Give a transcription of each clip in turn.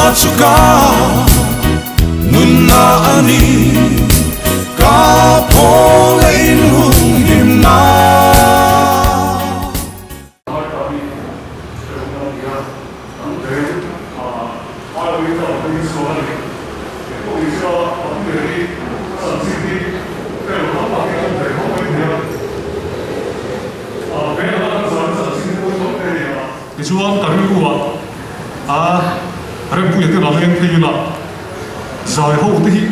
Chu ka nunna ani ka pawlein humhimna. Tichuan ka rilru ah a Rempuia te la leng phei ila zai ho te hi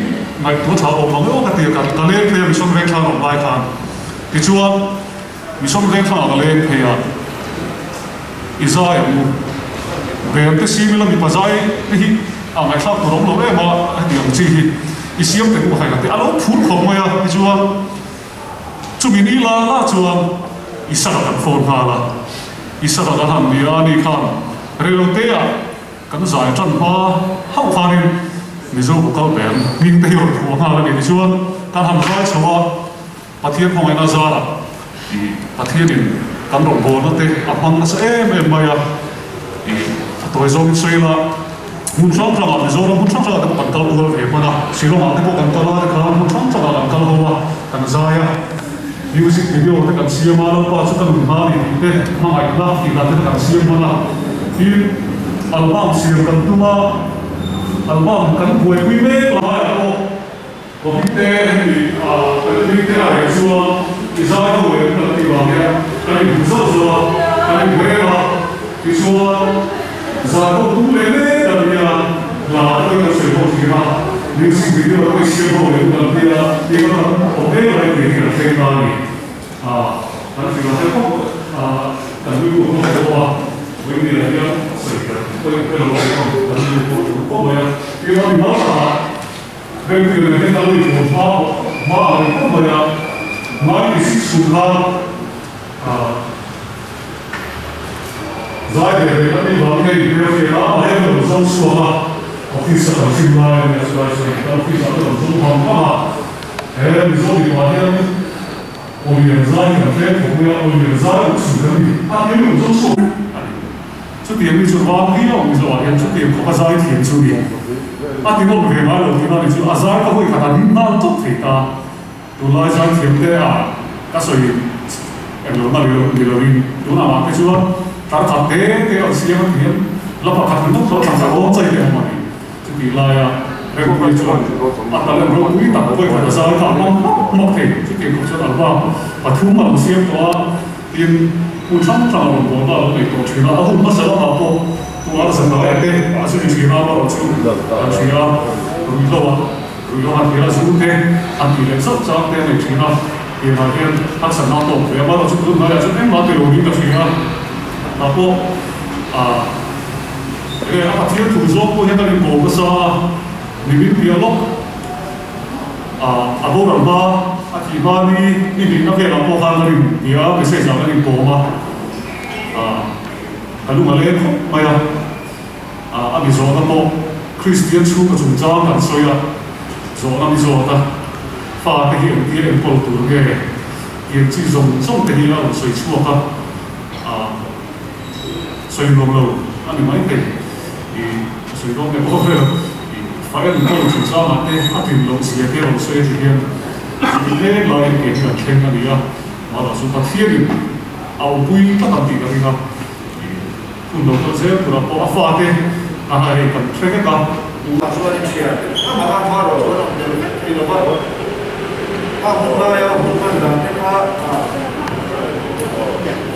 ngaihtuah tha awm ang emaw ka ti a, ka leng phei a Mission Vengthlang awm lai khan. Tichuan Mission Vengthlang ah ka leng phei a, i zai ang u. Bem te sim ila mipa zai te hi a ngaihthlak tur awm lo em a, heti ang chi hi i siam te pawh hei te a lo phur khawp mai a. Tichuan chumi ni la la chuan i sara kan phone nghal a, i sara kan han ni a, ani khan reilote ah kan zai tan hma hauh khanin Mizo vocal band hming te hi rawn phuah nghal a ni. Tichuan kan han zai chho a. Pathian hmangaihna zarah i Pathianin kan rawngbawlna te a hmang nasa em em mai a, i a tawi zawngin sawi ila hmun hrang hrangah Mizoram hmun hrang hrangah te pawh kan kal kual ve hman a, Shillong-ah te pawh kan kal a, tikhan hmun hrang hrangah kan kal ho a, kan zai a, music video te kan siam a, Lalpa chu ka nun hna a ni tih te, hmangaihna tih dan te kha kan siam hman a, tin album siam kan tum a, album kan buaipui mek laiah pawh. Kawmite hemi a kan hming te a reh chuan i zai ho em kan tih vang hian kan inhmu zauh zauh a, kan inhmu em a, tichuan zai ho tum leh mek a nia, hla te pawhin kan sawi ho thin a, music video te pawhin siam ho leh kan ti a, tih kha kan awm mek lai tih hi kan thleng ta a ni. A kan hrilh a te khawp a, kan rilru pawh a pawh a, vawiin ni ah hian sawi kan pawhin ka lo awm ang kan rilru pawh a ṭul khawp mai a, tin a mi hmasa Heng thil hi kan lei tur hma hma a ni khawp mai a, 96 chhun khan zai ve ve kan nih vangin hei hmel hriat a, amah hian ka rawn zawng chhuak a, office a kan hrim lai a nia chulai chuan kan office ah ka rawn zawng vang vang a, he Mizo mipa hian Awlian zai hi kan tlem khawp mai a, Awlian zai awm chhun kan ni a, heng rawn zawng chhuak a ni. Chutiang mi chu vang viau ang Mizo ah hian chutiang khawpa zai thiam chu ni. A ti nawm ve ngai lo tih na ni chu a zai ka hawi khat a ning nghal tawp thei ta. Tunlai zai thiam te a ka sawi eng lo na ni lo in tun ang ah te chuan tar khat te te an siam a ti hian la pakhat ringawt lo thlan rawng chai te awm a ni. Chutih laia Rempuii chuan a talent ropui tak hawi khat a zai kha a hmang hmawk hmawk thei. Chutiang khawp chuan album pathum a lo siam tawh a. Tin, hmun hrang hrang a rawn bawlna a lo nei tawh thin a, a hun hmasa lamah pawh Pu Arzangaia te a zui thin a, amaherawh chu an hria a, ruihhlo a, ruihhlo han hria a, zu te han tih leh chauh chang te a nei thin a, tiangah hian harsatna a tawk ve a, amaherawh chu tun hnaiah chuan engmah ti lo niin ka hria a, tah pawh ah enge a Pathian thu zawng pawh hian kan inkawm nasa a, nimin piah lawk. A boral hma a thih hma ni ni hnih na velah pawh khan kan in ti a, message ah kan in kawm a, ka lung a leng khawp mai a, a mi zawhna pawh Kristian chhungkaw chungchang kan sawi a, zawhna mi zawt a, fa te hi engtia enkawl tur nge tiang chi zawng zawng te hi a rawn sawi chhuak a, sawi nuam lo a ni maithei. I sawi dawn nge pawh vel i fa en kawl chungchangah te a tlin loh zia te rawn sawi a ti hian mi hleng laiin kei hi kan thleng a ni a, mahla chu Pathianin a awmpui tlat ang tih ka ring a, i hun lo kal zel turah pawh a fate a hei kan hre vek a. Tah chuan i thian amah a hma rawh chuan a awm tel vek thei lo va, a hun laia hun hman dan te kha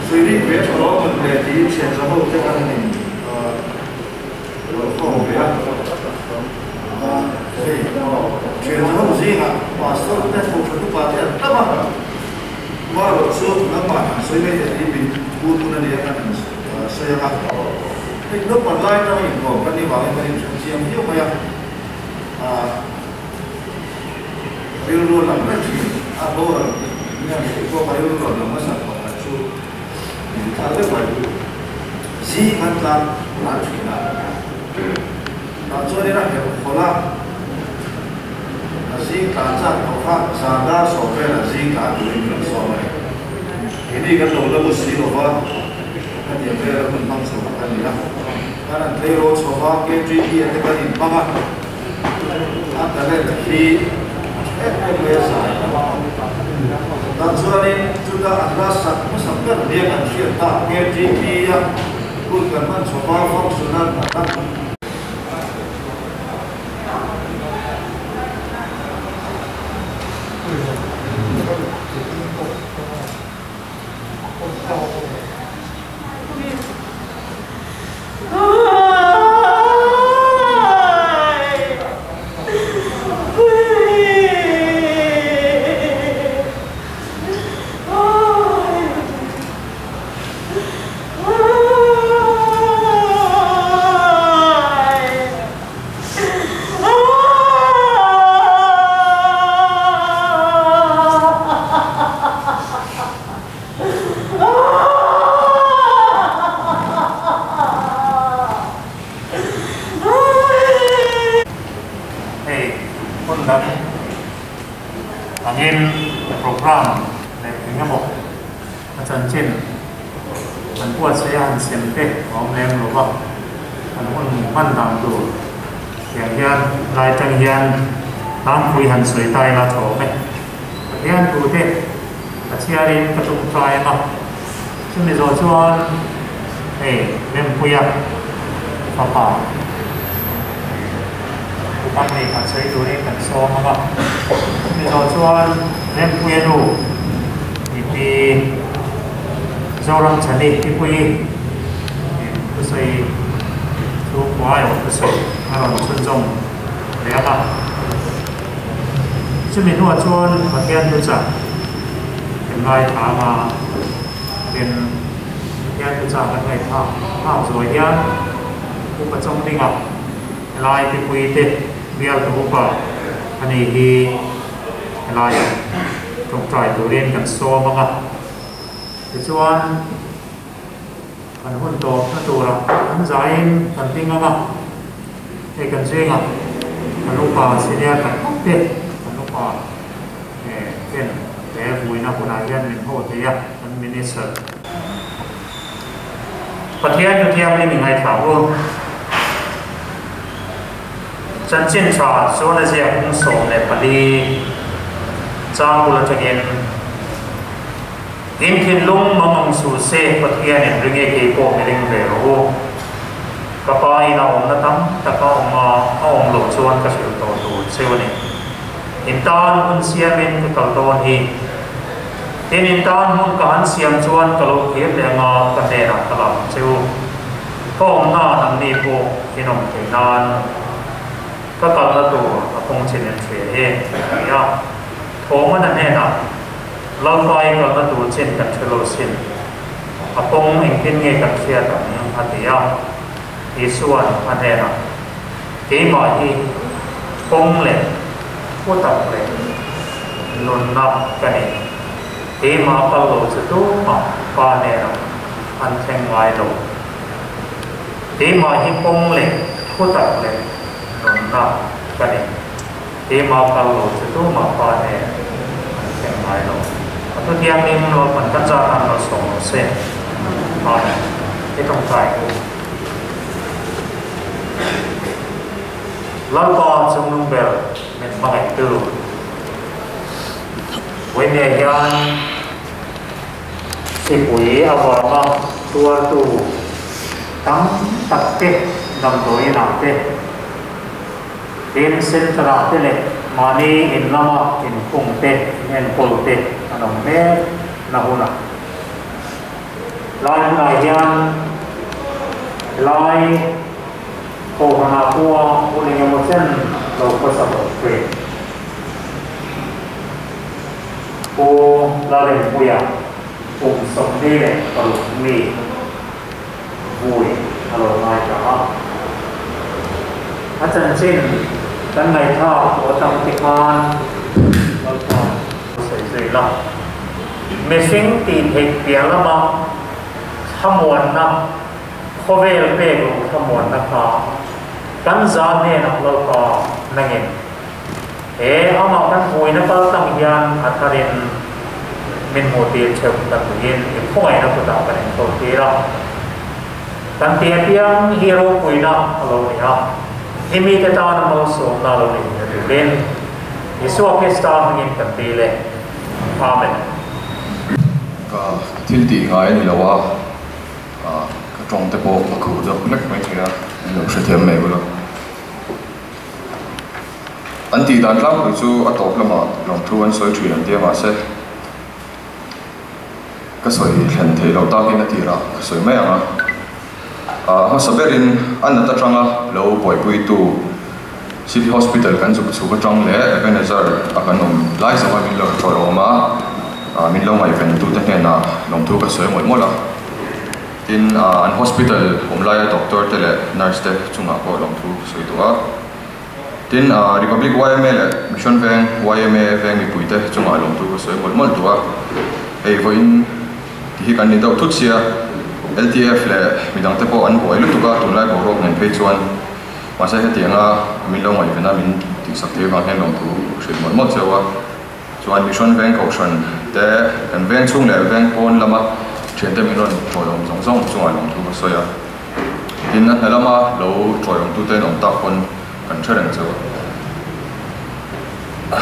sawi rik ve tha lo a mawn le tiin thian za ho te khan an in Thianho zingah pastor te thawhhran upa te an tam a, marawh chu nangmah han sawi mai teh hi min pu tun a nia kan han sawi ang a. Hei naupang lai atanga inkawm kan nih vangin kan inhre chiang viau mai a, rilru a lang reng thin a, boral hian theih pawh ka rilru a lang hmasa pakhat chu min thal vek mai. Zing an tlan an thin a, tah chuanin a herh khawlh a, a zing tlan chak tawh kha zan dar sawm velah zing tlan turin min rawn sawm a ni. Keini kan lo la mu si lo va, hetiang vela hun hmang chho tak a ni a. Kan han tleirawl chho va, KGB a te kan inhmang a, a talent hi a tha em em mai a zai. Tah chuanin chuta a hla sak hmasa ber nia kan hriat tak KGB a hun kan hman chho va, function a a hla. Hei hun dang angin program leh eng emaw a chanchin an buatsaih a han sem te a awm lem lo va, an hun hman dan tur tiang hian lai atang hian tlangpui han sawi ta ila tha awm e. Pathian tute a chhiarin ka tum trai ang a, chumi zawh chuan hei Rempuia fapa upang nei khan sawi turin kan sawm ang a, chumi zawh chuan Rempuia nu Pi Zoramchhani Pi Puii thusawi chhungkua erawh thusawi a rawn chhunzawm leh ang a. Chumi hnuah chuan Pathian thuchah kan ngaithla ang a, tin Pathian thuchah kan ngaihthlak nghak zuai hian Upa Chawngdinga helai Pipui te bialtu upa a ni hi helaiah tawngtai turin kan sawm ang a, tichuan kan hun tawpna turah an zaiin kan ding ang a, hei kan zingah kan upa senior tak tak te kan upa ten he vuina hunah hian min ho thei a, kan minister. Pathian chu thianghlim i ngaithla u. Chanchin tha chuan a ziak hung 14 chang bul atangin In thinlung mang ang suh se, Pathianin ring e kei pawh mi ring ve rawh u. Ka pa in a awmna tam tak a awm a, a awm loh chuan ka hrilh tawh tur cheu a ni. In tan hun siamin ka kal dawn hi. Tin in tan hmun ka han siam chuan ka lo kir leh anga ka hnenah ka la ang cheu. Ka awmna nangni pawh in awm theih nan ka kalna tur a kawng chin em hria e, a ti a. Thawmana hnenah, Lalpa i kalna tur chin kan hre lo sin, a kawng engtin nge kan hriat ang? a ti a. Isua'n a hnenah, Keimah hi kawng leh pu tak leh nunna ka ni. Keimah kal lo chu tumah Pa hnenah an thleng ngai lo. Keimah hi kawng leh thutak leh nunna ka ni. Keimah kal lo chu tumah Pa nen an thleng ngai lo. A thu thianghlim Lalpan kan zat an lo sawm lo se. Amen. I tawngtai u. Lalpa chungnung ber min hmangaihtu. Vawinia hian Sipui avanga tuartu tam tak te damdawi inah te, tin center ah te leh mahni in lama inkhung te, in enkawl te an awm mek na hunah. Lai hmunah hian helai Kohhranah pawha hun engemaw chen lo khawsa tawh thin. Pu Lalrinpuia kum 46 mi vui a lo ngaithla a. A chanchin kan ngaihthlak tawh atang te khan Lalpa sawi zui la. Mihring tih theih piah lama thlamuanna khawvel pek lo thlamuanna kha kan za hnenah Lalpa nangin He amah kan hmuina kal tang hian a tharin min hmuhtir theuh kan duhin i khawngaihna kutah kan inthawhtir a. Kan tih apiang hi ropuina a lo ni a, i mite tana malsawmna a lo ni ni turin Isua Krista hmingin kan dil e. Amen. Ka thil tih ngai a ni lo a, ka tawng te pawh a khuh deuh hlek mai thei a, min lo hrethiam mai bawk a. An tih dan tlangpui chu a tawp lamah lawmthu an sawi thin an tia mahse ka sawi thlen theih loh takin a tirah ka sawi mai ang a. A hmasa berin a nat atanga lo buaipuitu City Hospital kan zuk chhuk atang leh Ebenezer a kan awm lai zawka min lo tawlawm a, min lo ngaihventute hnenah lawmthu ka sawi mawlh mawlh a. Tin, an hospital awm laia doctor te leh nurse te chungah pawh lawmthu ka sawi duh a. Tin, Republic yma leh Mission Veng yma veng mipuite chungah lawmthu ka sawi mawlh mawlh duh a. Hei vawiin ti hi kan ni deuh thut sia, LTF leh midangte pawh an buai lutuk a, tunlai boruak nen phei chuan mahse hetianga min lo ngaihven a, min tihsak thei vang hian lawmthu hrilh mawlh mawlh cheu a. Chuan Mission Veng Kohhran te kan veng chhung leh veng pawn lama thiante min rawn tawiawm zawng zawng chungah lawmthu ka sawi a. Tin, a hna lama lo tawiawmtute an awm tak pawn kan hre reng cheu a.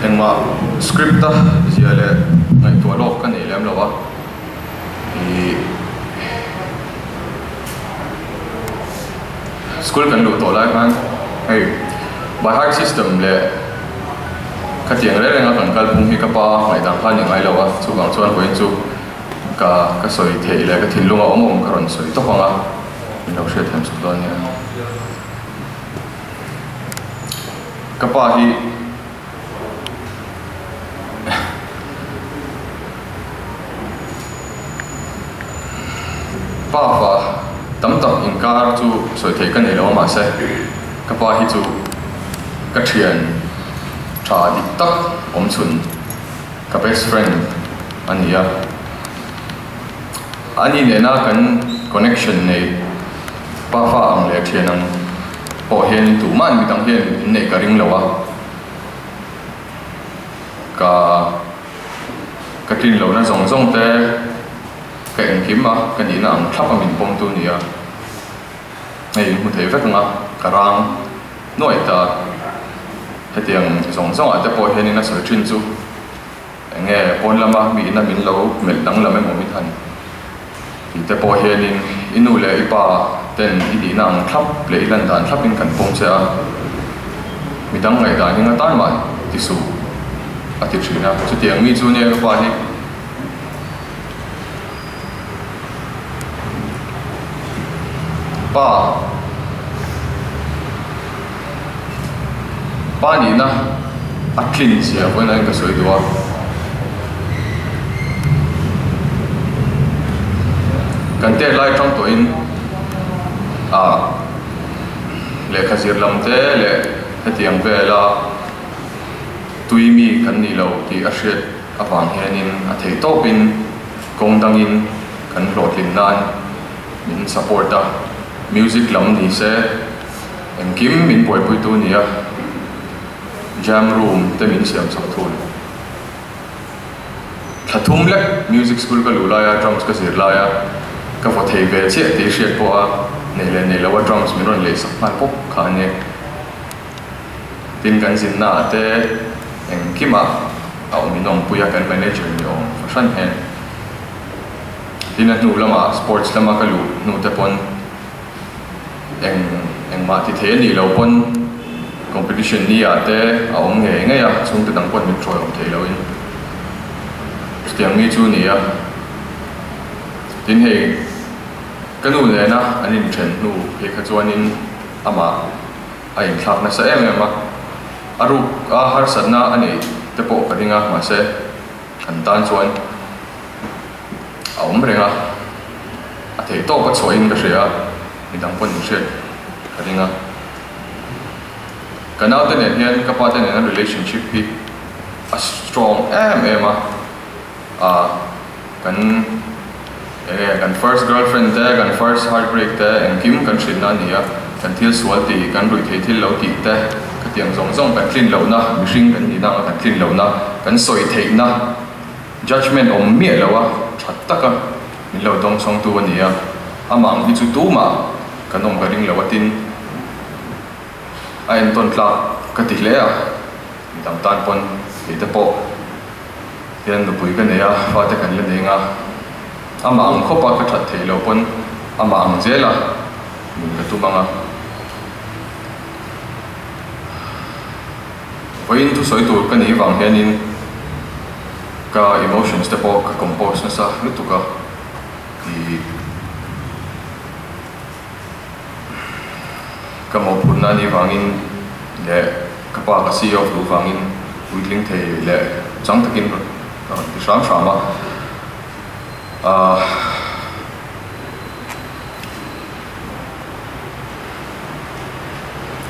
Engmah script a zia leh ngaihtuah lawk ka nei lem lo a. Ih school kan luh tawh lai khan hei by heart system leh khatiang reng reng a kan kal phung hi ka pa ngaihdan kha a ni ngai lo a, chuvang chuan vawiin chu ka ka sawi theih leh ka thinlung a awm awm ka rawn sawi tawp ang a, min lo hriat thiam chuk dawn nia. Ka pa hi Pa fa tam tak inkar chu sawi theih ka nei lo a mahse ka pa hi chu ka thian tha dik tak awm chhun ka best friend a ni a, ani nena kan connection nei pa fa ang leh thian ang pawh hian tumah midang hian inneih ka ring lo a. Ka ka tlin lohna zawng zawng te ka engkim a, ka nihna ang thlap a min pawm tu nia. Hei in hmu thei vek ang a, ka rang nuai ta. Hetiang zawng zawng ah te pawh hianin a sawi thin chu eng nge pawn lama mi ina min lo melh danglam emaw min han tih te pawh hianin i nu leh i pa ten i nihna ang thlap leh i lan dan thlapin kan pawm che a, midang ngaihdan hi nga tan mah ti suh a ti thin a, chutiang mi chu nia ka pa hi. Pa pa nihna a tlin zia vawiin ah ka sawi duh a. Kan tet lai atang tawhin ah lehkha zir lam te leh hetiang vela tui mi kan nih lo tih a hriat avang hianin a theih tawpin kawng dangin kan hlawhtlin nan min support a, music lam ni se engkim min buaipuitu a ni a. Jam room te min siam chho thun. Thla thum lek music school ka luh laia drums ka zir laia ka vaw thei ve chiah tih hriat pawha nei leh nei loa drums min rawn lei sak nghal pawp kha a ni. Tin kan zinna ah te engkimah a awm in awmpui a kan manager ni awm fahran hian. Tin a hnu lamah sports lama ka luh hnu te pawn Eng engmah ti thei a nih loh pawn competition ni ah te a awm ngei ngei a, chhungte dang pawn min hruai awm thei loin chutiang mi chu a ni a. Tin hei ka nu nena an inthen hnu phei kha chuanin amah a inthlak nasa em em a, a ruk a harsatna a neih te pawh ka ring a, mahse an tan chuan a awm reng a, a theih tawp a chhuahin ka hria a, midang pawhin min hriat ka ring a. Ka naute nen hian ka pate nena relationship hi a strong em em a, ah kan eng nge kan first girlfriend te, kan first heartbreak te engkim kan hrilhna a ni a, kan thil sual tih, kan ruih theih thil lo tih te, khatiang zawng zawng kan tlin lohna, mihring kan nihna anga kan tlin lohna, kan sawi theihna. Judgement awm miah lo a, tha taka min lo dawngsawngtu a ni a, Amah ang hi chu tumah kan awm ka ring lo a tin a entawn tlak ka ti hle a, midang tan pawn kei te pawh hian nupui ka nei a, fate kan la nei nga, amah ang khawpa ka that theih loh pawn amah ang zel a nun ka tum ang a. Vawiin thusawi tur ka nih vang hianin ka emotions te pawh ka compose nasa lutuk a tih ka mawhphurhna a nih vangin leh ka pa ka see off duh vangin puitling thei leh chang takin ka rawn ti hram hram a. Ahh.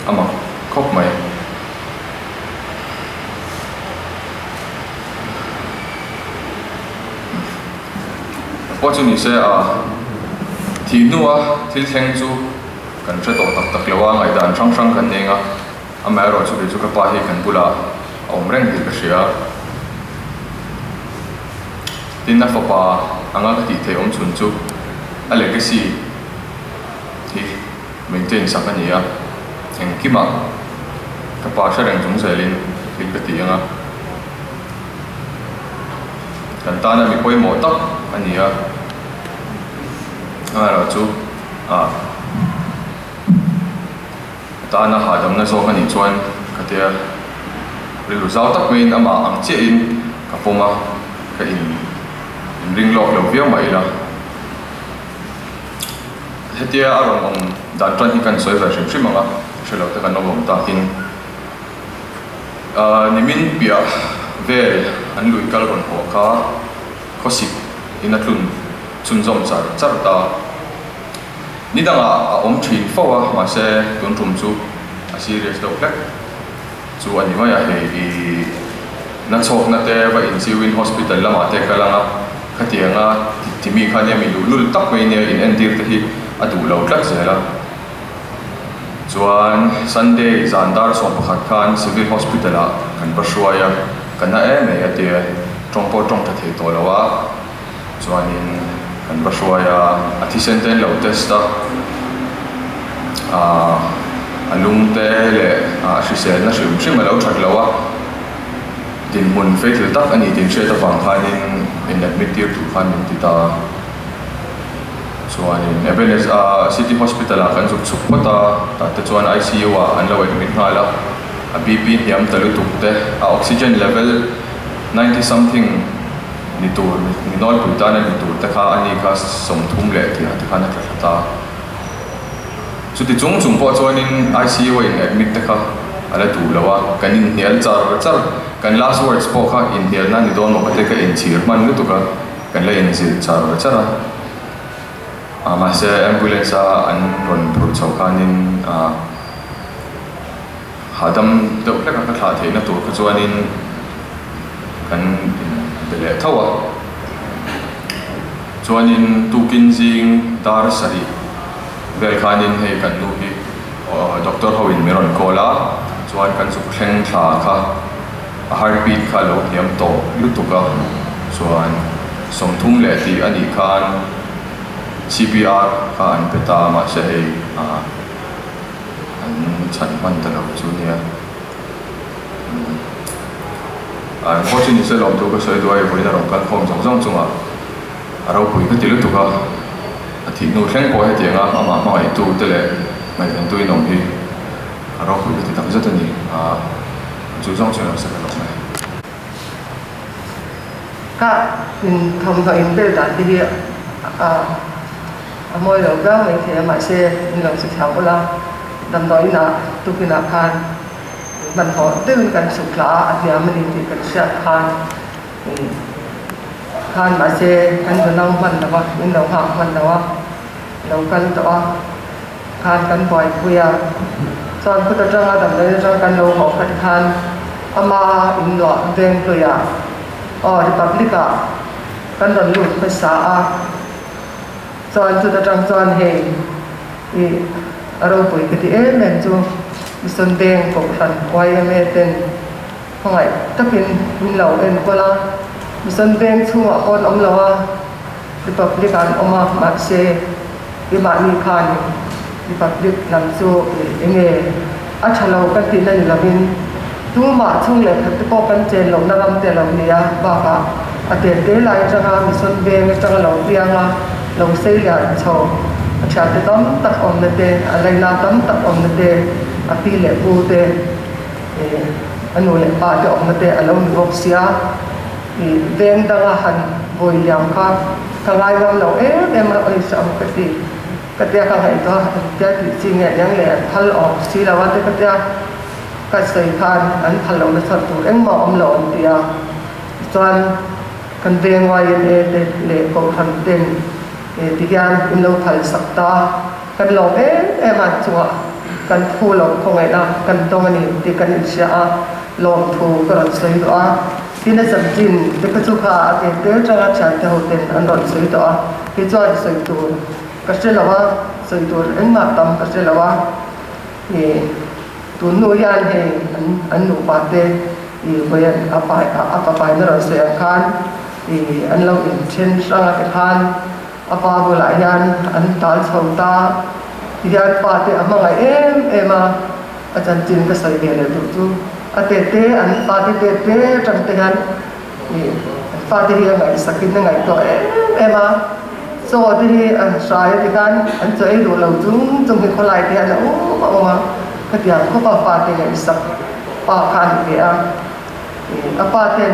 A mak khawp mai. Pawh chu ni se a thih hnua thil thleng chu kan hre tawh tak tak lo a, ngaihdan hrang hrang kan neng a, amaherawh chu kei chu ka pa hi kan bulah a awm reng tih ka hria. Tin a fapa anga ka tih theih awm chhun chu a legacy hi maintain sak a ni a, engkimah ka pa hre reng chung zelin thil ka ti ang a, kan tana mi pawimawh tak a ni a, amaherawh chu ah ka tana hahdamna zawk a nih chuan ka tia rilru zau tak maiin amah ang chiahin ka pawm a, ka in inring lawk lo viau mah ila. Hetia a rawn awm dan tan hi kan sawi ve hrim hrim ang a, hre lo te kan awm awm takin nimin piah vel an lui kal rawn haw kha khawsik in a tlun chhunzawm char char ta. Ni dangah a awm thin fo a, mahse tun tum chu a serious deuh hlek chu a ni mai a, hei i nachhawkna te va inchiuin hospital lamah te kal ang a, khatianga ti mi kha nia mi luhlul tak mai nia in entir te hi a duh lo tlat zel a. Chuan Sunday zan dar 11 khan Civil Hospital ah kan va hruai a, ka na em mai a tia, tawng pawh tawng tha thei tawh lo a, chuanin kan va hruai a, a thisen te an lo test a, aah a lung te leh a hriselna hrim hrim a lo that lo a, dinhmun faithful tak a ni tih hriat avang khanin in admit tir tur khan min ti ta a, chuanin Ebenezer City Hospital ah kan zuk chhuk phawt a, tah te chuan I_C_U ah an lo admit nghal a, a B_P hniam ta lutuk te, a oxygen level 90 something. Ni tur, mi nawlpui tana ni tur te kha a ni kha 30 leh tih ah te khan a tla thla ta. Chuti chung chung pawh chuanin ICU a in admit te kha a la duh lo a, kan inhnial char char, kan last words pawh kha inhnialna ni dawn maw te ka inchhir hman lutuk a, kan la inzilh char char a. Ah mahse ambulance a an rawn phurh chhoh khanin ah hahdam deuh hlek a ka thlah theihna tur kha chuanin kan inbe leh tho a. Chuanin tukin zing dar sarih vel khanin hei kan nu hi doctor ho in min rawn call a, chuan kan zuk thleng thla kha a heartbeat kha a lo hniam tawh lutuk a, chuan 30 leh tih a nih khan C_P_R kha an pe ta a, mahse hei ah. An chhan hman ta lo chu nia. An pawh chu nise lawmthu ka sawi duai vawiin a rawn kal khawm zawng zawng chungah a ropui ka ti lutuk a, a thih hnu thleng pawh hetiang a amah hmangaihtu te leh ngaihventu in awm hi a ropui ka ti tak zet a ni. Chu zawng chu eng se ka lawm e. Ka in thawmhnaw in bel dan te hi a a mawi lo viau mai thei a mahse in lo che thiam ula damdawi inah tukinah khan hmanhmawh deuhin kan chhuk thla a a hniam a ni tih kan hriat khan khan mahse kan va nau hman lo a min lo nghak hman lo a lo kal tawh a khan kan buaipui a chuan kut atanga damdawi atanga kan lo haw khat khan ama inluah Vengpuiah aw Republic ah kan rawn lut hmasa a. Chuan chut atang chuan hei ih a ropui ka ti em em chu Mission Bank Kohhran yma ten hmangaih takin min lo enkawl a, Mission Bank chhungah pawh an awm lo a, Republic ah an awm a, mahse Keimahni khan Republic lam chu enge a tha lo kan tihna ni lovin tumah chhung leh khat te pawh kan chen lohna ram te a lo ni a, bakah a tet te lai atanga mission veng atanga lo piang a, lo sei lian chho a thiante tam tak awmna te, a laina tam tak awmna te, a pi leh pu te, a nu leh pa te awmna te a lo ni bawk sia. I veng danga han vawi liam kha ka ngai ngam lo em em a, awi sa ang ka ti. Ka tia ka ngaihtuah a, engtia tih chi nge eng leh an phal awm si lo a te ka tia ka sawi khan an phal lohna chhan tur engmah awm lo an ti a. Tichuan kan veng YMA te leh Kohhran ten ti hian in lo phal sak ta, kan lawm em em a chungah kan phu lo khawngaihna kan tawng a ni tih kan inhria a, lawmthu ka rawn sawi duh a. Tin a chanchin te kha chu kha a ke te atanga thiante ho ten an rawn sawi tawh a, kei chuan sawi tur ka hre lo a, sawi tur engmah tam ka hre lo a, ih tun hnu hian hei an an nupa te ih vawi a pai a papai na rawn sawi ang khan ih an lo inthen hrang a tikhan a pa bulah hian an tal chho ta, tihian pa te a hmangaih em em a. A chanchin ka sawi ve leh duh chu a tete an fate tete atang te hian ih an fate hi a ngaihsakin a ngaihtuah em em a, chaw te hi an hrai a tikhan an chaw ei duh lo chung chung hi khawlai te hian a awm a awm a, khatiang khawp a fate ngaihsak pa kha a ni ve a, ih a pa ten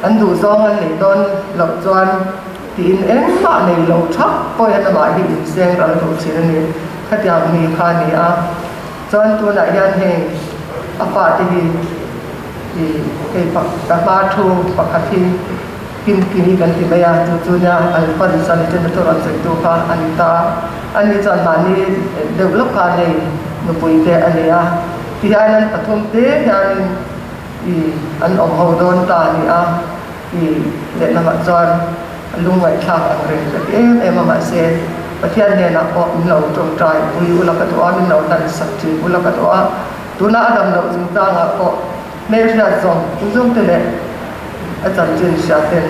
an duh zawng an neih dawn loh chuan tiin engmah nei lo thap pawh hian amah hi inseng ral duh thin a ni. Khatiang mi kha a ni a, chuan tunah hian hei a fate hi ih hei ka hma thu pakhat hi Kimkimi kan ti mai a, chu chu nia Alphonse a ni ten a thu rawn sawitu kha a ni ta a, ani chuan mahni deuh lawk khan hei nupui te a nei a, tihian an pathum te hianin ih an awm ho dawn ta a ni a, ih lehlamah chuan. A lungngaihthlak ang reng ka ti em em a, mahse Pathian hnenah pawh min lo tawngtai pui ula ka duh a, min lo hlan sak thin ula ka duh a, tuna a dam loh chungchangah pawh hmelhriat zawng zawng te leh a chanchin hria ten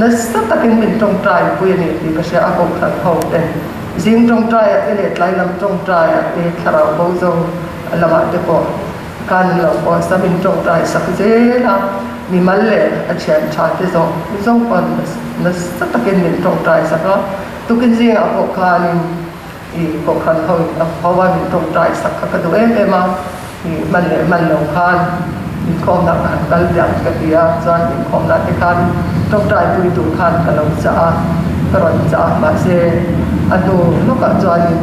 nasa takin min tawngtai pui a ni tih ka hria a, kohhran ho ten zing tawngtaiah te leh tlai lam tawngtaiah te thlarau bo zo lamah te pawh Kan lo pawh sam in tawngtai sak zel a, mimal leh a thian tha te zawng zawng pawn nasa takin min tawngtai sak a, tukin zingah pawh khanin ih kohhran ho in a ho a min tawngtai sak kha ka duh em em a, ih hman leh hman lo khan inkhawmna ka han kal piah ka ti a, chuan inkhawmna te khan tawngtai pui tur khan ka lo chah a, ka rawn chah a, mahse a hnu lawkah chuanin.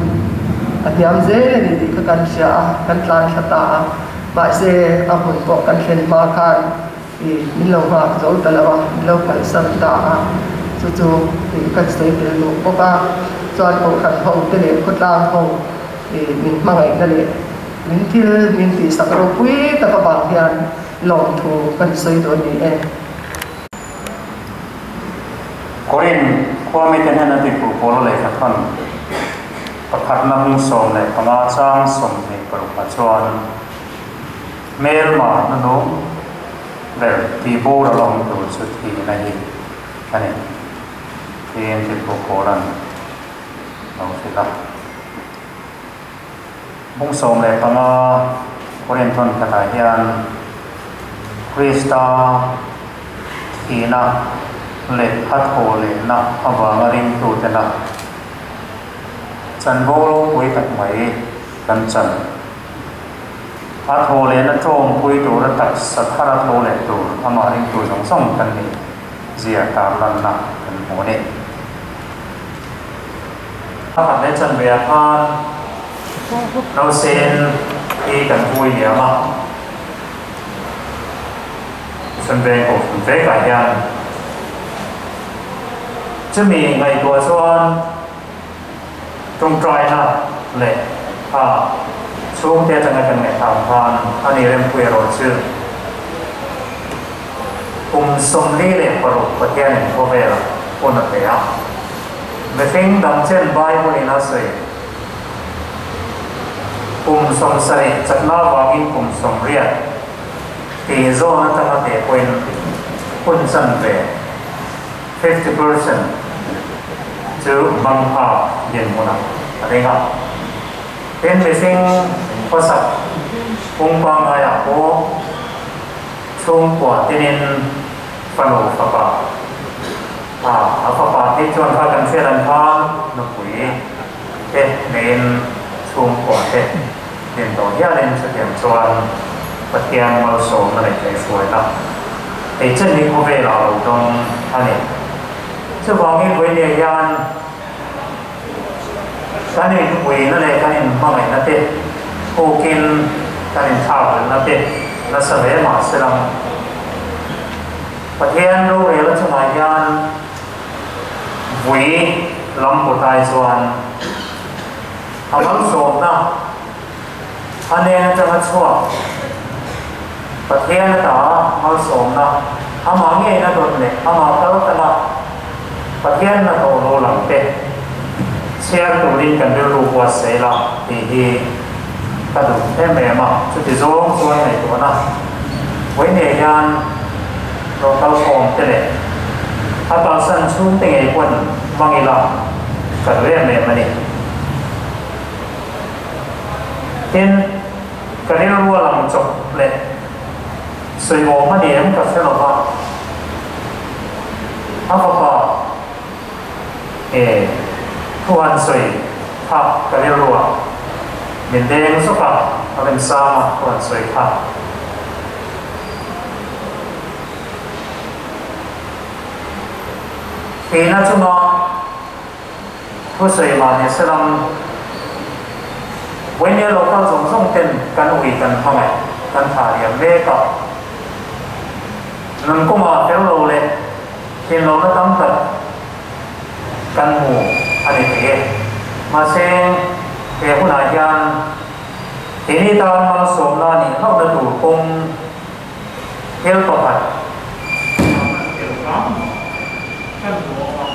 A hniam zel a ni tih kha kan hria a, kan tlan thla ta a. Mahse, a hmun pawh kan thlen hma khan ih min lo nghak zo ta lo a, min lo kalsan ta a. Chu chu ih kan sawi tel duh bawk a. Chuan Kohhran ho te leh khawtlang ho ih min hmangaihna leh min thil min tihsak ropui tak avang hian lawmthu kan sawi duh a ni e. Korin khua mite hnena tihpur pawl a lehkha thawn pakhatna hmung 15 chang 26 ah chuan hmelma hnuhnung ber tihboral awm tur chu thihna hi a ni tiin tihpur pawl an lo hrilh a. Bung 15 Korin thawn khatah hian Krista thihna leh a thawhlehna avanga ringtutena chanvo ropui tak mai kan chan. A thawhlehna tawngpui tura taksa thara tho leh tur amah ringtu zawng zawng kan nih zia tarlanna kan hmu a ni. A khat leh chanve ah khan nausen hi kan vui liam a, tichuan veng kohhran vekah hian chumi ngaihtuah chuan tawngtaina leh a chhungte atanga kan ngaihthlam khan a ni rempui erawh chu kum 46 Pathianin khawvelah hun a pe a. Mihring dang chen Bible in a sawi. Kum 70 chakna avangin kum 80 tih zawn atanga teh pawhin hun chanve, 50%, chu hmang phak. Dinhmunah a ding a. Tin, mihring khawsak phung pangaiah pawh chhungkua tinin fanu fapa a a fapa phei chuan kha kan hriat ang khan nupui te neiin chhungkua te din tawh hialin chutiang chuan Pathian malsawmna leh kaihhruaina ei chen hi khawvelah a lo dawng a ni. Chuvangin vawinia hian kan inpuina leh kan inhmangaihna te pukin kan inthlakhlelhna te nasa hle mah se lang. Pathian rorela chungah hian vui lam pawtai chuan a malsawmna a hnen atanga chhuak Pathian ata malsawmna amah ngeina dawn leh amah kal tala Pathian hnathawh lo lang te chhiar turin kan rilru buatsaih la tih hi ka duh em em a, chuti zawng chuan ngaihtuahna vawinia hian lo kal khawm te leh a kalsan chhungte ngei pawn hmang ila ka duh em em a ni. Tin, ka rilru a lang chawp leh sawi awm a ni em ka hre lo va, a fapa e thu han sawi kha ka rilru ah min deng zawk a, a remsang a thu han sawi kha. Thihna chunga Thusawi mah ni se lam, Vawinia lo kal zawng zawng ten kan ui kan hmangaih kan thah liam mek a. Nun kawngah fel lo leh thin lohna tam tak kan hmu a ni thei e. Mahse, he hunah hian keini tan malsawmna nih hlauhna tur kawng thil pakhat kan hmu awm a.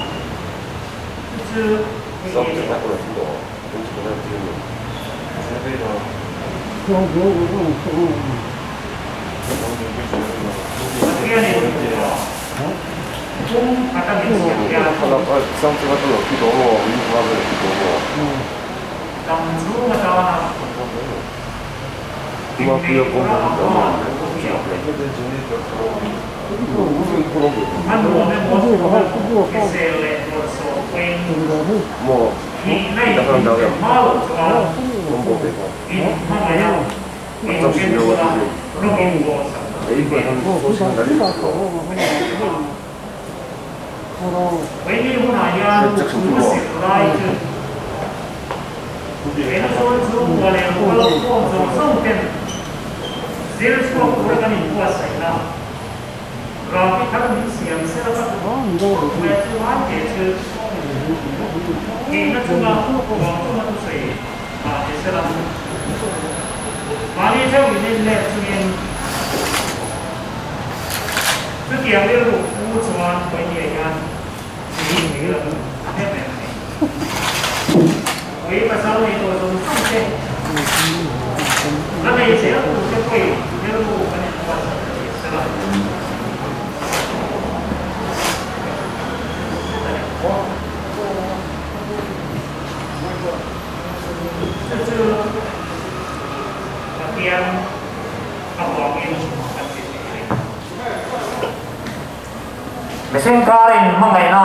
Mihring karin hmangaihna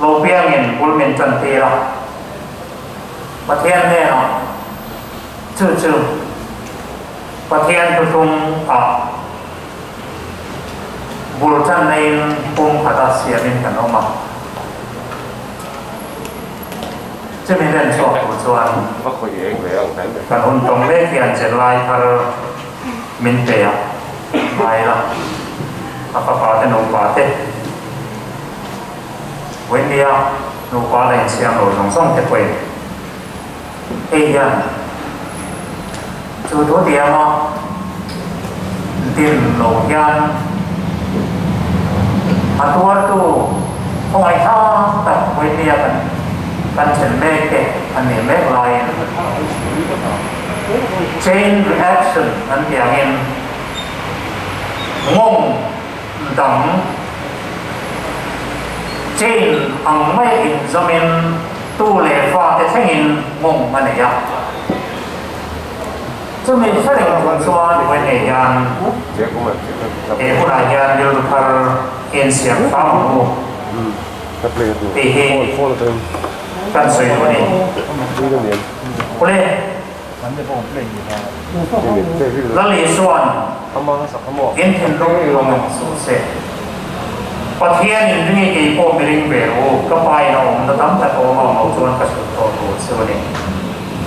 lo piangin bul min tan tir a, Pathian hnenah chu chu Pathian thuthlung ah bul tan neiin pum khata siamin kan awm a. Chumi len chhuak tur chuan kan hun tawng mek hian zirlai thar min pe a, ngai la, a fapa te nupa te, Vawinia nupa la inchhiang lo zawng zawng te pawhin hei hian chu thu tianga din lo hian a tuartu khawngaihthlang tak Vawinia kan kan then mek te an nih mek laiin chain reaction an tih angin nghawng dang chain ang mai inzawmin. Tu leh fate thlengin mawng a nei a. Chumi hre reng chung chuan vawi nei hian he hunah hian rilru thar insiam hram ang u tih hi kan sawi duh a ni. Ule, Lal Isua'n in thinlung lawng suh se. Pathian in ringi kei pawh mi ring ve rawh u, ka pa in a awmna tam tak a awm ang lo chuan ka hrut tawh tur chu a ni.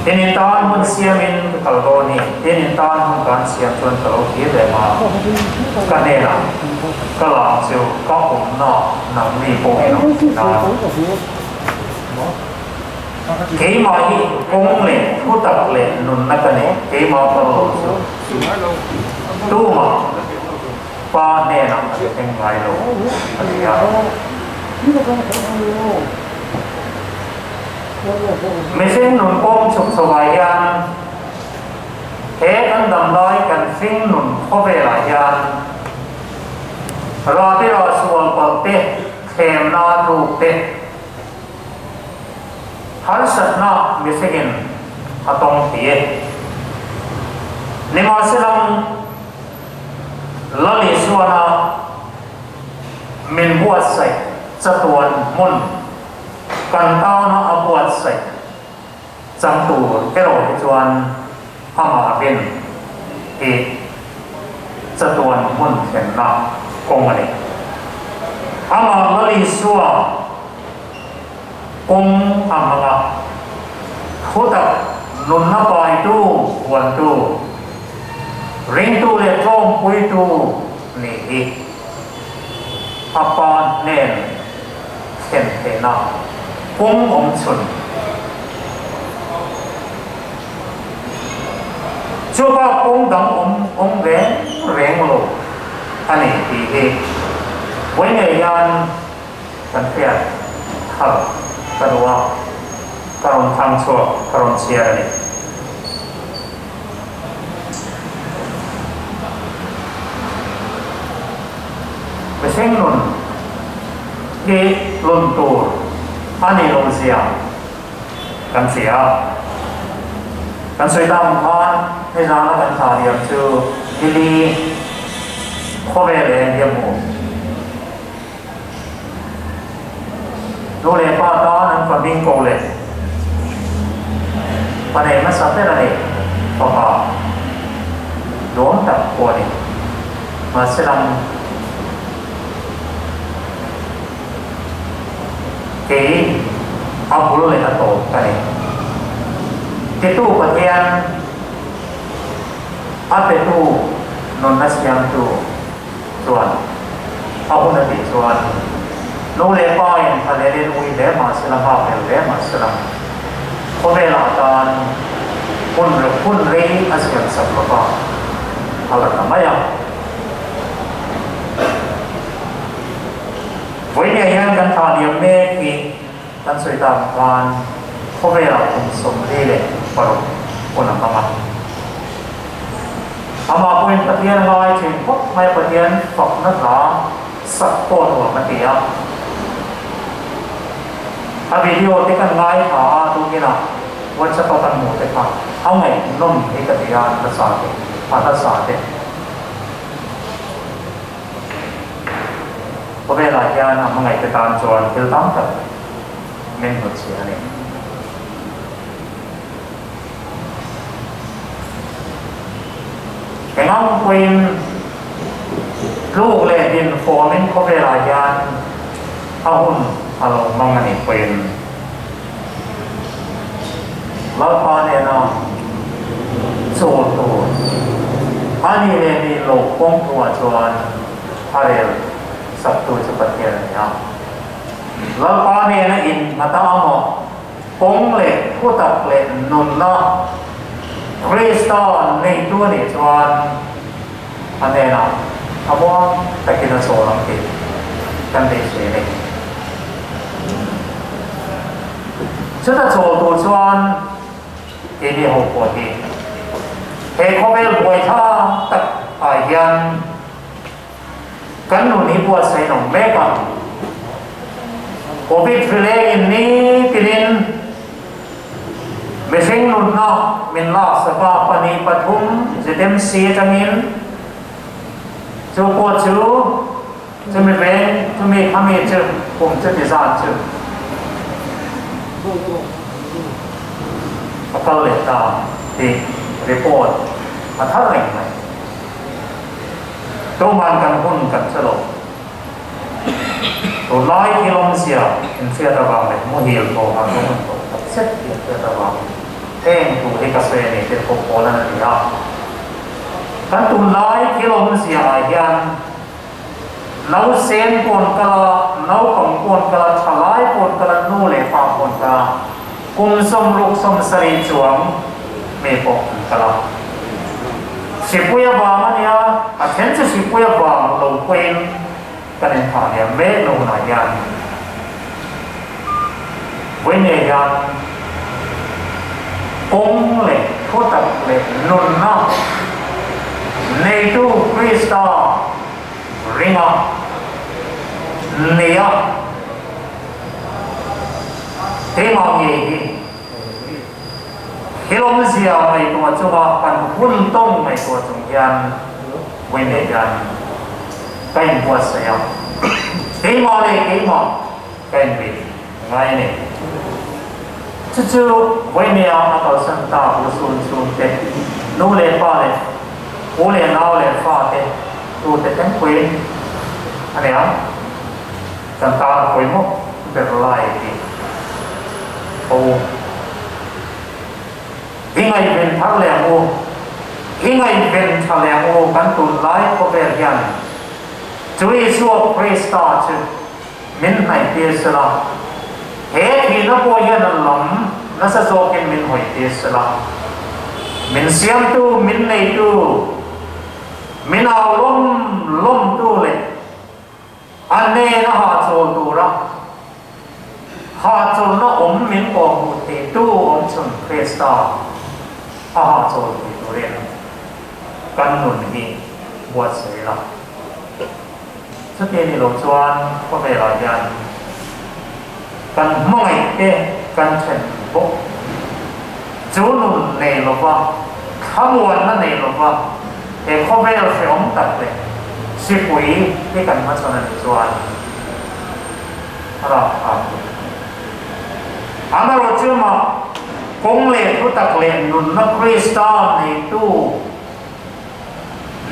Tin in tan hun siamin ka kal dawn hi, tin in tan hun ka an siam chuan ka lo kir leh ma, ka hnenah ka lang chu ka awmna nangni pawh in awm thei nan. Keimah hi kawng leh thutak leh nunna ka nei, keimah ka lo chu tumah Pa hnenah an thleng ngai lo a ti a. Mihring nun kawng chhuk chhovah hian he kan dam lai kan hring nun khawvelah hian rate rah sual palh te, thlemna tluk te, harsatna mihringin a tawng thei e. Nimahselang, Lal Isuana min buatsaih chatuan hmun kan tana a buatsaih chang tur erawh hi chuan amah rin hi chatuan hmun thlenna kawng a ni. Amah Lal Isua kawng a hmang a, thutak nunna paitu huantu, ringtu leh tlawmpuitu nih hi a pa hnen thlen theihna kawng awm chhun. Chu bak kawng dang awm awm reng reng lo a ni tih hi vawi ngei hian kan hriat thar ka duh a, ka rawn thlang chhuak, ka rawn chhiar a ni. Mihring nun hi lun tur a ni lo zia kan hria a. Kan sawi tak ang khan nizana kan thla liam chu nili khawvel eng hi a hmu. Nu leh pa tan an fa hming ko leh fa nei hmasa ber a ni, fapa nuam tak pawh a ni. Mahse lam kei a bul leh a tawp ka ni. Titu Pathian a petu nunna siamtu. Chuan a hun a tih chuan nu leh pa in thalel in ui hle mah sela, nghak hel hle mah sela, khawvel ah tan hun hun rei a siam sak lo va, a la ta mai a. Vawinia hian kan thah liam mek hi kan sawi tak ang khan khawvel ah kum 46 hun a hmang a. Amah pawhin Pathian ngai thin khawp mai a, Pathian fakna hla sak pawh nuam a ti a. A video te kan ngaithla a, tukinah WhatsApp a kan hmuh te kha a ngaihnawm hi ka ti a, an hla sa te, a hla sa te. Khawvelah hian a hmangaih te tan chuan thil tam tak min hnutchhiah a ni. Engang pawhin tluk leh din fawmin khawvelah hian a hun a lo hmang a nih pawhin Lalpa nena chawl tur a nih leh nih loh kawng thuah chuan a rel saktu chu Pathian a ni a. Lalpa nena innghat a amaw? Kawng leh thutak leh nunna Krista neitu a nih chuan a hnenah a muang takin a chawl ang tih kan beisei a ni. Chuta chawl tur chuan keini ho pawh hi he khawvel buaitha tak ah hian Kan nun hi buatsaih an awm mek a, Covid hrileng in ni tinin Mihring nunna min laksak a, pahnih pathum ZMC atangin chu pawh chu chumi veng chumi khami chu kum chuti zat chu a kal leh ta tih report a thar reng mai. Tuman kan hun kan hre lo. Tunlai thil awmzia inhriat avang leh muhil tawh han awm tawh tak zet tih inhriat avangin heng thu hi ka sawi a ni tih pawh pawl a ni a. Kan tunlai thil awmzia ah hian nausen pawn kal a, naupang pawn kal a, thalai pawn kal a, nu leh pa pawn kal a, kum sawmruk sawmsarih chuang mi pawh an kal a. Hripui avang a nia, a then chu hripui avang lo pawhin kan inthah liam mek lo hunah hian vawiin hian kawng leh thutak leh nunna neitu Krista ringa nia keimah ngei hi Thilawmzia ngaihtuah chunga kan hun tawng ngaihtuah chung hian vawiin hian ka inbuatsaih a, keimah leh keimah ka inbeih ngai a ni. Chu chu vawinia a kalsan tak lusun chhungte, nu leh pa leh u leh nau leh fate tute thlengpuiin a ni ang. Kan tan a pawimawh ber lai tih ho. I ngaihven thar leh ang u, i ngaihven tha leh ang u kan tunlai khawvel hian Chu Isua Krista chu min hnaih tir sela, he thihna pawh hian a lam nasa zawkin min hawi tir sela, min siamtu, min neitu, min au lawm lawmtu leh A nena hahchawl tura hahchawlna awm min kawhhmuh theitu awm chhun Krista a hahchawl thei turin kan nun hi buatsaih ila. Chuti a nih loh chuan khawvelah hian kan hmangaihte kan then bawk. Chu nun nei lova, thlamuanna nei lova he khawvel hrehawm tak leh hripui hi kan hmachhawn a nih chuan a rapthlak hle. Amaherawhchu mah kawng leh thutak leh nunna Krista neitu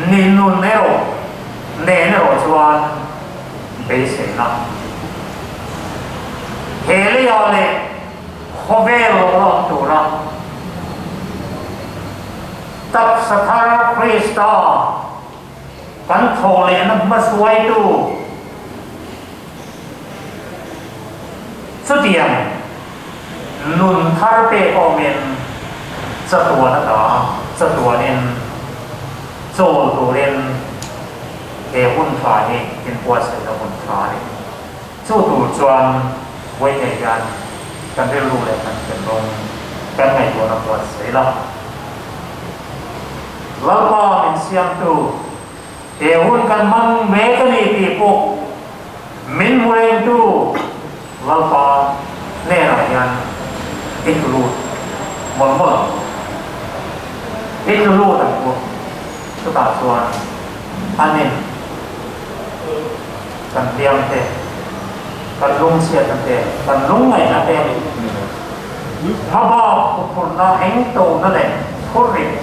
ni nun erawh nen erawh chuan beiseina he leiah leh Khawvel lo lawm tura taksa thar Krista kan thaw lehna hmahruaitu chutiang nun thar pek awmin chatuan ata chatuanin chawl turin he hun tha hi inbuatsaihna hun tha a ni. Chu tur chuan vawiin hian kan rilru leh kan thinlung kan ngaihtuahna buatsaih la. Lalpa min siamtu, he hun kan hmang mek a ni tih pawh min hmu rengtu Lalpa hnenah hian i tlu lut mawlh mawlh ang u. I tlu lut ang u. Chutah chuan anin. Kan hliam te, kan lungchhiatna te, kan lungngaihna te, hmabak huphurhna eng tona leh phurrit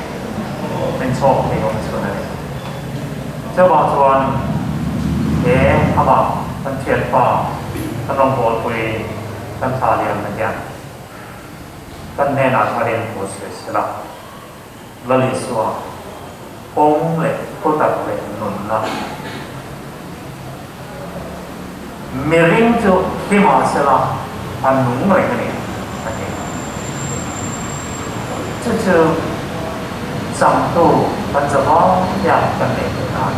min chhawk thei awm chhun a ni. Chuvang chuan he amah kan thianpa, kan rawngbawlpui, kan thla liamna hian kan hnenah tharin thu sawi sela. Lal Isua kawng leh thutak leh nunna miring chu thi mahsela a nung reng a ni a ti. Chu chu changtu kan zavang hian kan neih theih nan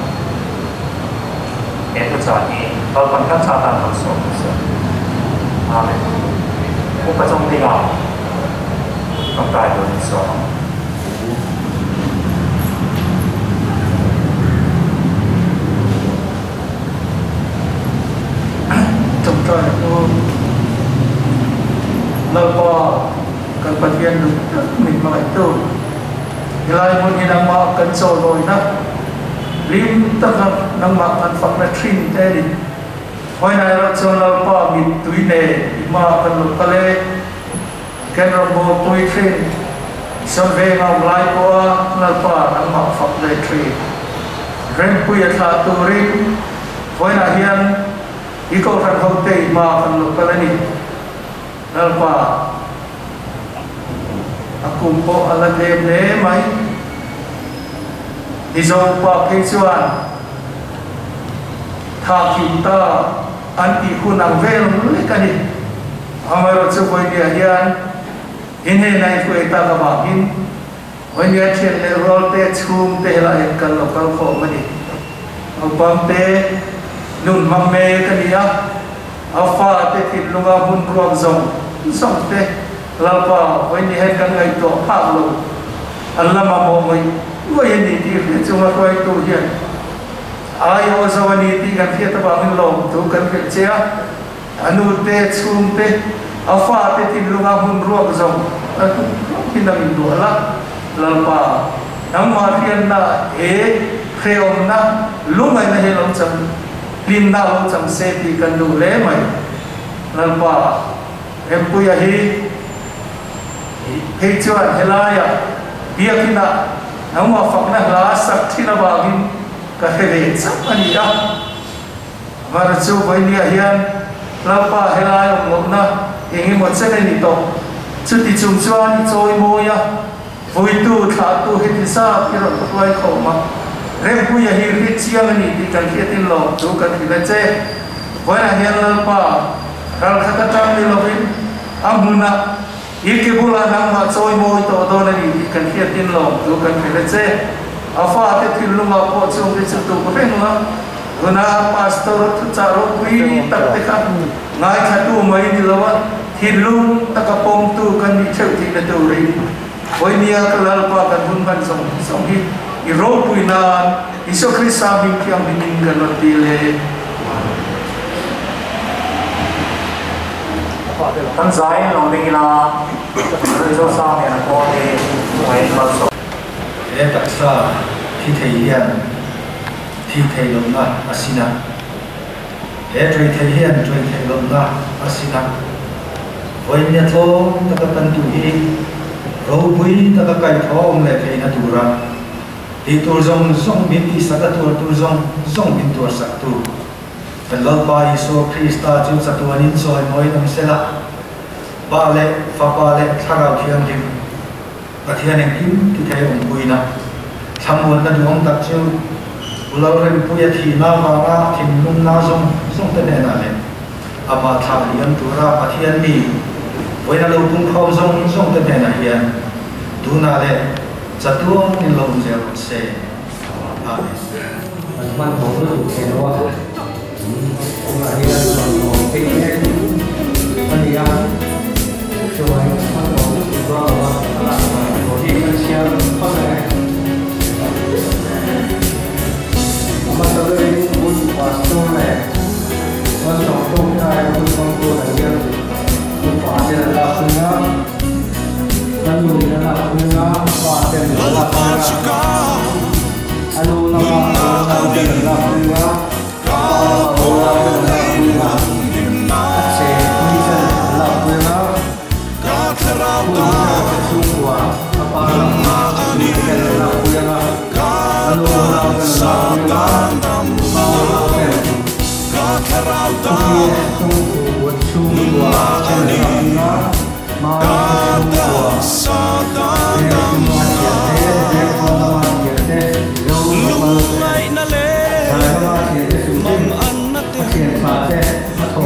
he thuchah hi Lalpan kan chah tan malsawm ni se. Amen. Upa chung dingah tawngtai turin sawm ang. Tawngtai u Lalpa kan Kan Pathian duh tak min hmangaihtu helai hmun hi nangmah kan chawlawina hlim taka nangmah kan fakna thin te a ni. Khawihnai erawh chuan Lalpa mittui nen i hma kan lo kal e. Kan rawngbawlpui thin Sawmvenga awm lai pawha Lalpa nangmah fak ve thin Rempui a thlah turin vawiinah hian i kohhran hote i hma kan lo kal a ni. Lalpa, a kum pawh a la tlem hle mai. Mizo upa phei chuan tha kim ta an tih hun ang vel lek a ni. Amaherawhchu vawinia hian i hnena i hruai tak avangin vawinia thian leh rual te, chhung te helaiah hian kan lo kal khawm a ni. Naupang te nun hmang mek a ni a, a fate thinlunga hmun ruak zawng zawng te Lalpa vawinia hian kan ngaihtuah phak lo, an la mamawh ngawih ngawih a ni tih hriat chunga hruaitu hian ai aw zo a ni tih kan hriat avangin lawmthu kan hrilh che a. A nu te, chhung te, a fa te thinlunga hmun ruak zawng a hlum hlum hi nang in duah la, Lalpa, nangmah hriatna he hrehawmna lungaihna hi lo chang, hlimna lo chang se tih kan duh hle mai. Lalpa, Rempuia hi phei chuan helaiah biakinah nangmah fakna hla sak thin avangin ka hre ve chauh a ni a. Var chu vawinia hian Lalpa helai awm lohna eng emaw chen a ni tawh. Chuti chung chuan i chawi mawi a, vawitu thlahtu heti zat i rawn hruai khawm a, Rempuia hi hri chiang a ni tih kan hriatin lawm chu kan hrilh a che. Vawiinah hian Lalpa ralkhat atang ni lovin a hmunah i ke bulah nangmah chawi mawi tawh dawn a ni tih kan hriatin lawm chu kan hrilh a che. A fate thinlungah pawh chung hi chu tuk reng la. Tuna Pastor thuchah ropui tak te kha ngaithlatu mai ni lo a, thinlung taka pawmtu kan nih theuh tihna turin Vawinia ka Lalpa kan hun hman zawng zawng hi i ropui nan Isua Krista hming thianghlimin kan rawn ti le. Kan zai lo ding ila, Rinzawsang nen a kawl hi hmuh in malsawm. He taksa thi thei hian Thih theih lohna a sin a. He ṭawih theih hian ṭawih theih lohna a sin a. Vawiinnia tlawm taka kan duh hi ropui taka kaihthawh awm leh theihna tura tih tur zawng zawng min tihsak a tuar tur zawng zawng min tuarsak tu kan Lalpa Isua Krista chu chatuanin chawimawiin awm sela, Pa leh Fapa leh Thlarau Thianghlim. Pathian engkim ti thei awmpuina thlamuanna duhawm tak chu U Lalrempuia thihna avanga thinlungna zawng zawng te hnenah leh amah thlah liam tura Pathian mi vawiina lo pungkhawm zawng zawng te hnenah hian tunah leh chatuangin lo awm zel rawh se. Amen. An hmanhmawh lutuk thei lo a, tunah hian rawn awm phei mek a ni a, chuvangin hmanhmawh lutuk dawn lo a, a lak dan tur hi kan chhiar phawt ang e. A hmasa berin Good Pastor leh Malsawm Tawngtai hun hmangtu ah hian upa ten an lak pui a, a nu in a lak pui a, a pa ten an lak pui a. A nu lama a unau ten an lak pui a, a pa lama a unau ten an lak pui a, a che pui ten an lak pui a, hun hi a chhungkua a pa lama a chhungte ten an lak pui ang a, a nu unau ten an lak pui ang a, pa unau ten Khawpui chhungkua chhungkua ten an lak pui a, ma lama chhungkua veng chhunga thiante, veng pawn lama thiante, Mizo local te, hnai lama thiante sutin a thian tha te a.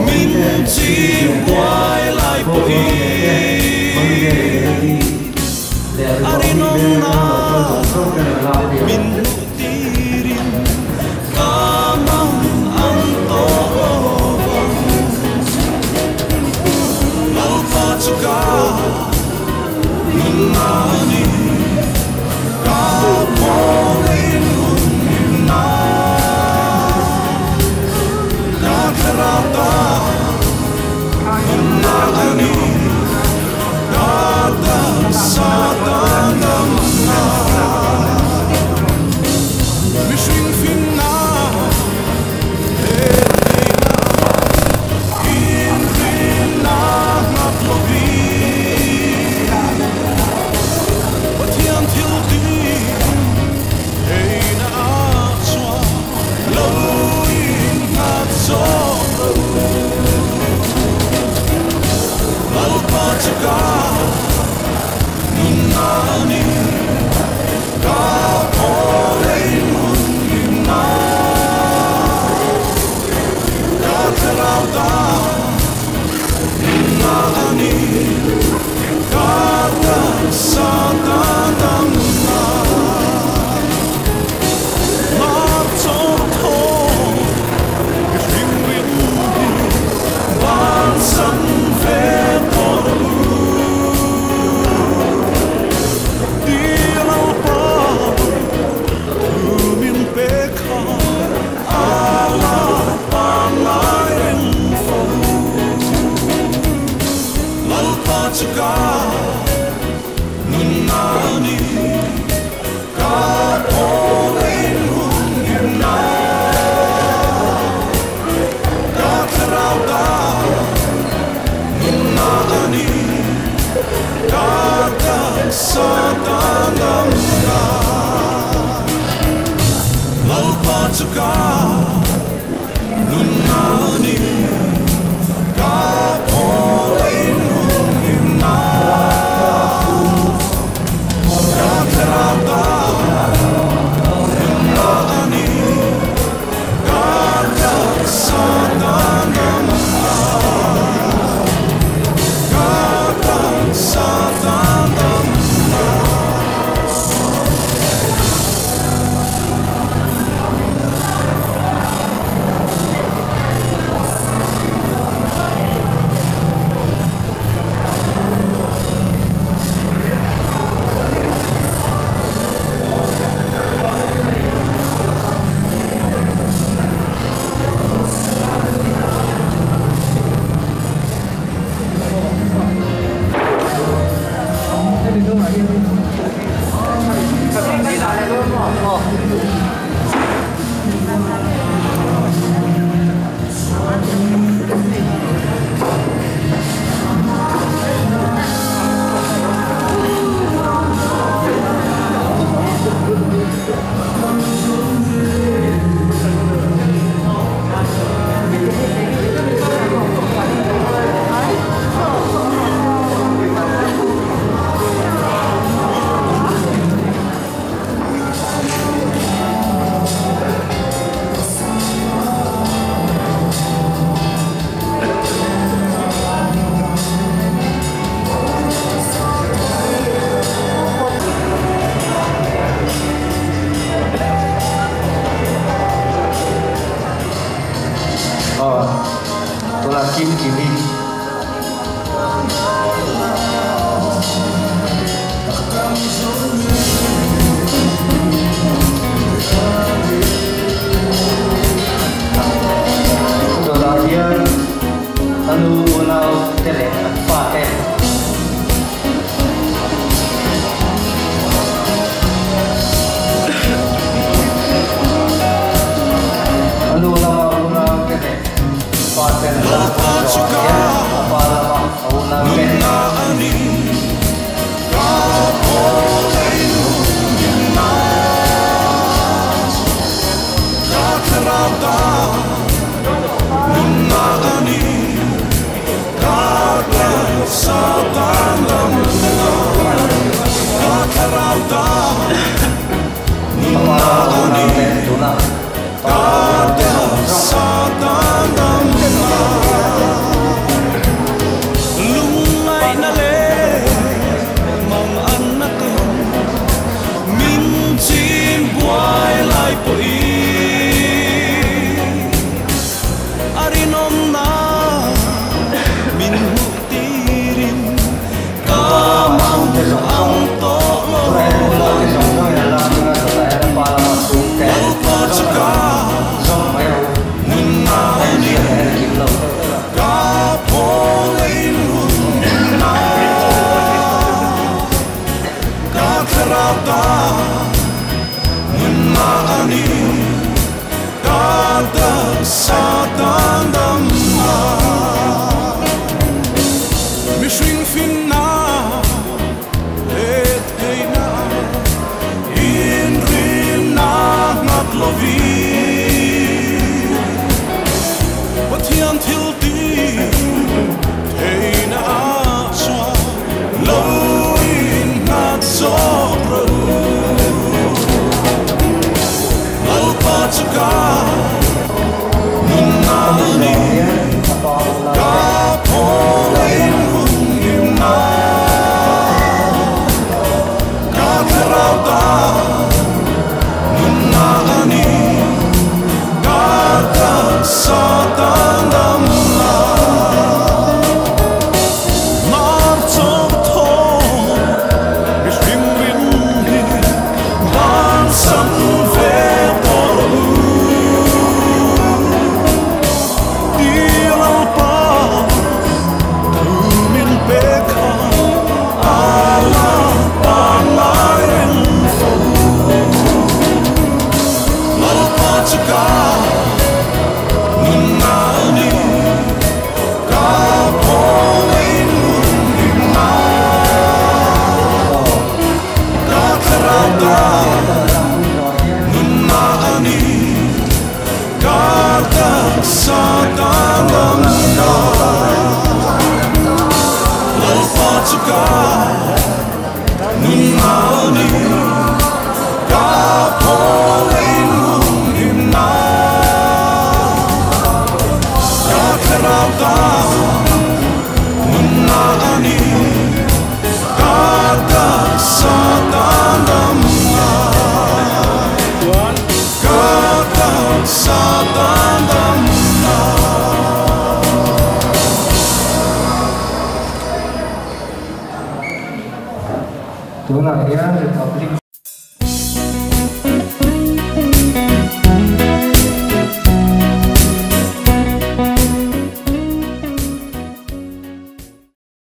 Tunah hian Republic